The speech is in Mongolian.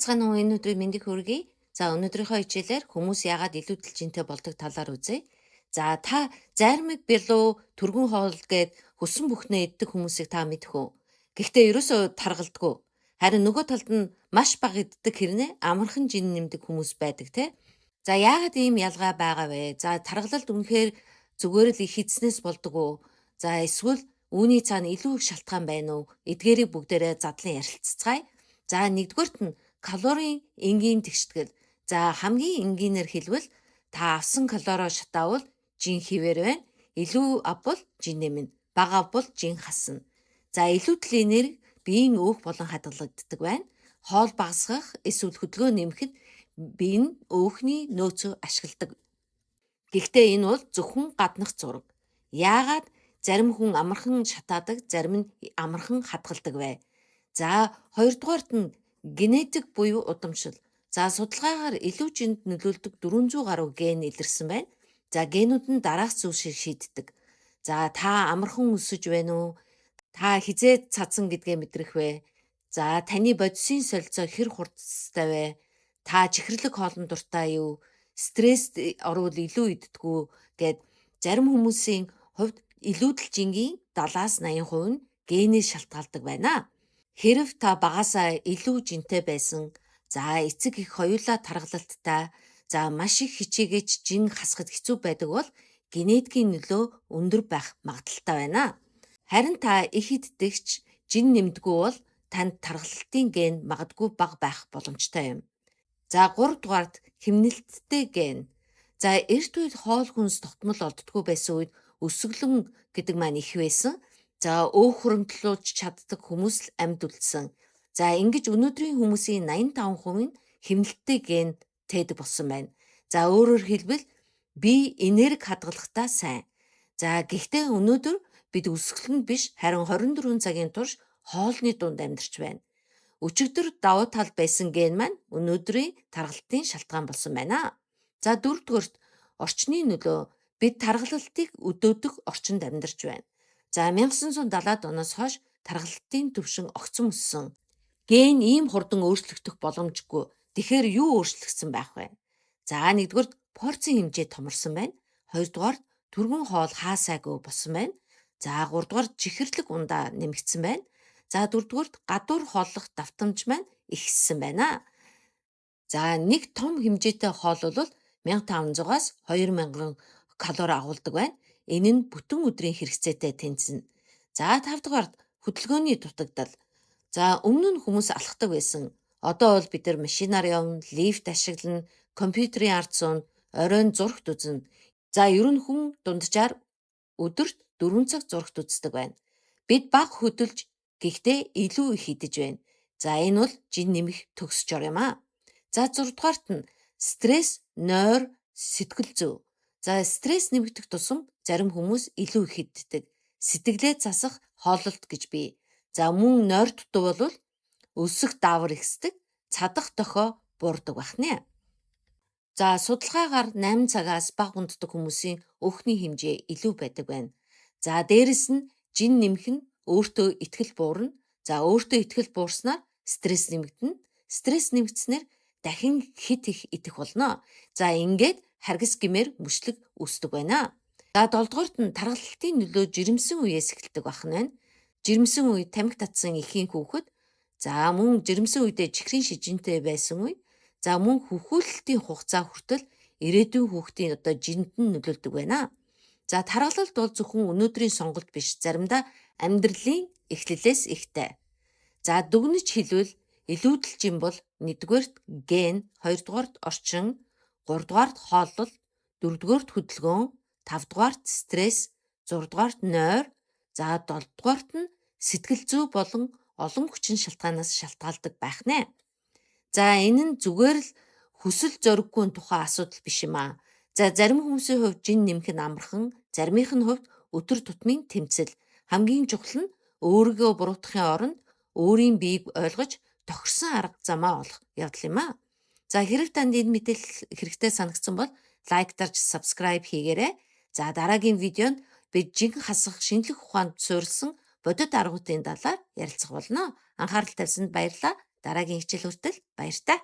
Байцгаана уу, энэ өдрийн мэндийг хүргэе. За, өнөөдрийнхөө хичээлээр хүмүүс яагаад илүү жинтэй болдог талаар үзье. За, та зайрмаг бялуу, түргэн хоол гээд хүссэн бүхнээ иддэг хүмүүсийг та мэдэх үү? Гэхдээ ерөөсөө таргалдаггүй. Харин нөгөө талд нь маш бага иддэг хэрнээ амархан жин нэмдэг хүмүүс байдаг те. За, яагаад ийм ялгаа байгаа вэ? За, таргалалт үнэхээр зүгээр л их идснээс болдог уу? За, эсвэл үүний цаана илүү их шалтгаан байна уу? Эдгээрийг бүгдээрээ задлан ярилцацгаая. За, нэгдүгээрт нь калорийн энгийн тэгштгэл. За, хамгийн энгийнээр хэлбэл та авсан калорио шатаавал жин хэвээр байна. Илүү авбал жин нэмнэ. Бага авбал жин хасна. За, илүүдэл энерги биеийн өөх болон хадгалагддаг байна. Хоол багасгах эсвэл хөдөлгөөн нэмэхэд бие нь өөхний нөөцөө ашигладаг. Гэхдээ энэ бол зөвхөн гаднах зураг. Яагаад зарим хүн амархан шатаадаг, зарим нь амархан хадгалдаг вэ? За, хоёрдугаарт нь генетик буюу удамшил. За, судалгаагаар илүү жинд нөлөөлдөг 400 гаруй ген илэрсэн байна. За, генүүд нь дараах зүйлсийг шийддэг. За, та амархан өсөж байна уу? Та хэзээ цадсан гэдгээ мэдрэх вэ? За, таны бодисын солилцоо хэр хурдтай вэ? Та чихэрлэг хоолнд дуртай юу? Стресст орвол илүү иддэг үү гээд зарим хүмүүсийн хувьд илүүдэл жингийн 70-аас 80% нь генээс шалтгаалдаг байна. Хэрэв та багаасаа илүү жинтэй байсан, за эцэг эх хоёулаа таргалалттай, за маш их хичээгээч жин хасахад хэцүү байдаг бол генетикийн нөлөө өндөр байх магадлалтай байна. Харин та их иддэгч жин нэмдэггүй бол танд таргалалтын ген магадгүй бага байх боломжтой юм. За, 3 дугаарт хэмнэлттэй ген. За, эрт үед хоол хүнс тогтмол олддоггүй байсан үед өсөглөн гэдэг маань их байсан. За, өөх хуримтлуулж чаддаг хүмүүс л амьд үлдсэн. За, ингэж өнөөдрийн хүмүүсийн 85% нь хэмнэлттэй ген тээдэг болсон байна. За, өөрөөр хэлбэл бие энерги хадгалахдаа сайн. За, гэхдээ өнөөдөр бид өсгөлөнд биш, харин 24 цагийн турш хоолны дунд амьдарч байна. Өчигдөр давуу тал байсан ген маань өнөөдрийн таргалтын шалтгаан болсон байна. За, дөрөвдүгээрт орчны нөлөө. Бид таргалалтыг өдөөдөх орчинд амьдарч байна. За, 1970-ад оноос хойш таргалалтын түвшин огцом өссөн. Ген ийм хурдан өөрчлөгдөх боломжгүй. Тэгэхээр юу өөрчлөгдсөн байх вэ? За, нэгдүгээрт порцийн хэмжээ томорсон байна. Хоёрдугаарт түргэн хоол хаасайгүй болсон байна. За, гуравдугаарт чихэрлэг ундаа нэмэгдсэн байна. За, дөрөвдүгээрт гадуур хооллох давтамж маань ихссэн байна. За, нэг том хэмжээтэй хоол бол 1500-аас 2000 калори агуулдаг байна. Энэ нь бүтэн өдрийн хэрэгцээтэй тэнцэнэ. За, тавдугаарт хөдөлгөөний дутагдал. За, өмнө нь хүмүүс алхдаг байсан. Одоо бол бид нар машинаар явна, лифт ашиглана, компьютерийн ард сууна, оройн зурагт үзнэ. За, ер нь хүн дунджаар өдөрт 4 цаг зурагт үздэг байна. Бид бага хөдөлж, гэхдээ илүү их идэж байна. За, энэ бол жин нэмэх төгс жор юм аа. За, 6 дугаарт нь стресс, нойр, сэтгэл зүй. За, стресс нэмэгдэх тусам зарим хүмүүс илүү их иддэг. Сэтгэлээ засах хооллолт гэж бий. За, мөн нойр дутуу бол өлсөх даавар ихсдэг, цадах дохио буурдаг байх нэ. За, судалгаагаар 8 цагаас бага унтдаг хүмүүсийн өөхний хэмжээ илүү байдаг байна. За, дээрэс нь жин нэмэх нь өөртөө итгэл буурна. За, өөртөө итгэл буурснаар стресс нэмэгдэнэ. Стресс нэмэгдсэнээр дахин хэт их идэх болно. За, ингээд харгас гэмээр мөчлөг үүсдэг байна. За, долдугаарт нь таргалалтын нөлөө жирэмсэн үеэс эхэлдэг байх нь байна. Жирэмсэн үе тамхи татсан эхийн хүүхэд, за мөн жирэмсэн үедээ чихрийн шижинтэй байсан үе, за мөн хөхүүлэлтийн хугацаа хүртэл ирээдүйн хүүхдийн одоо жинд нь нөлөөлдөг байна. За, таргалалт бол зөвхөн өнөөдрийн сонголт биш, заримдаа амьдралын эхлэлээс ихтэй. За, дүгнэж хэлбэл илүүдэл жин бол нэгдүгээрт ген, хоёрдугаарт орчин, гуравдугаарт хооллолт, дөрөвдүгээрт хөдөлгөөн, тавдугаарт стресс, зургаадугаарт нойр, за долдугаарт нь сэтгэл зүй болон олон хүчин шалтгаанаас шалтгаалдаг байх нэ. За, энэ нь зүгээр л хүсэл зориггүй тухай асуудал биш юм аа. За, зарим хүмүүсийн хувьд жин нэмэх нь амархан, заримынх нь хувьд өдөр тутмын тэмцэл. Хамгийн чухал нь өөрийгөө буруутгахын оронд өөрийн биеийг ойлгож тохирсон арга замаа олох явдал юм аа. За, хэрэв танд энэ мэдээлэл хэрэгтэй санагдсан бол лайк дарж subscribe хийгээрэй. За, дараагийн видеонд бид жин хасах шинжлэх ухаанд суурилсан бодит аргуудын талаар ярилцах болно. Анхаарал тавьсанд баярлалаа. Дараагийн хичээл хүртэл баяртай.